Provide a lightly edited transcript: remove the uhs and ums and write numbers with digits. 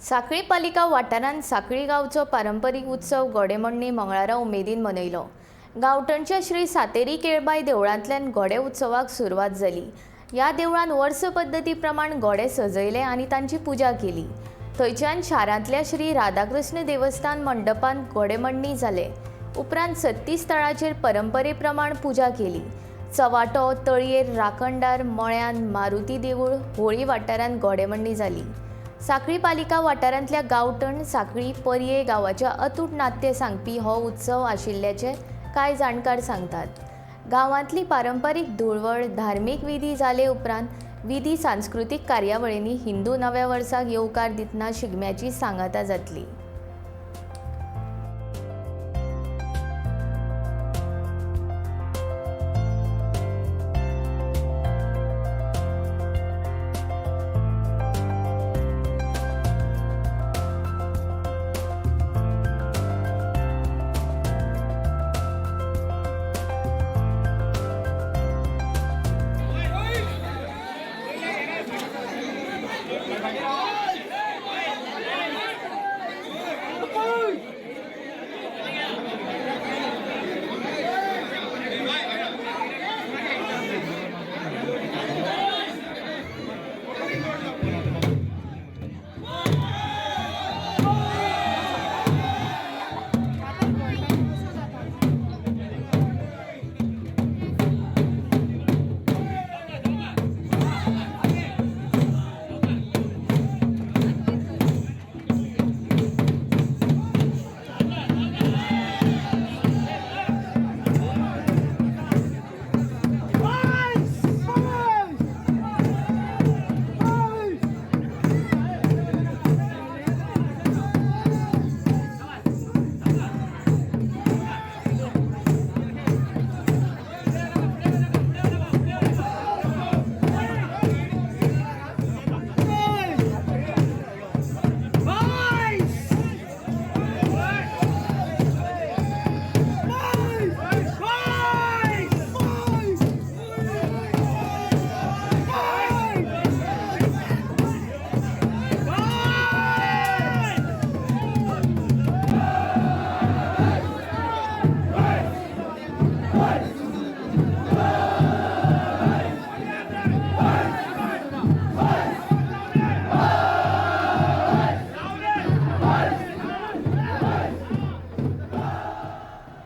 साखळी पालिका वाठारांत साखळी गांवचो पारंपरीक उत्सव घोडेमोडणी मंगळारा उमेदीन मनयलो. गांवठणच्या श्री सातेरी केळबाय देवळांतल्यान घोडे उत्सवाक सुरवात जाली. ह्या देवळान वर्स पद्दती प्रमाण घोडे सजयले आनी तांची पुजा केली. थंयच्यान शारांतल्या श्री राधाकृष्ण देवस्थान मंडपांत घोडेमोडणी जाले. उपरांत 36 स्थळाचेर परंपरे प्रमाण पुजा केली. चवाटो, तळयेर, राखणदार, मळ्यान, मारुती देवूळ, होळी वाठारांत घोडेमोडणी जाली. साखळी पालिका वाठारांतल्या गांवठण, साखळी, पर्ये गांवाच्या अतूट नातें सांगपी हो उत्सव आशिल्ल्याचें कांय जाणकार सांगतात. गांवांतली पारंपरीक धुळवड, धार्मीक विधी जाले उपरांत विधी सांस्कृतीक कार्यावळींनी हिंदू नव्या वर्साक येवकार दितना शिगम्याची सांगाता जातली.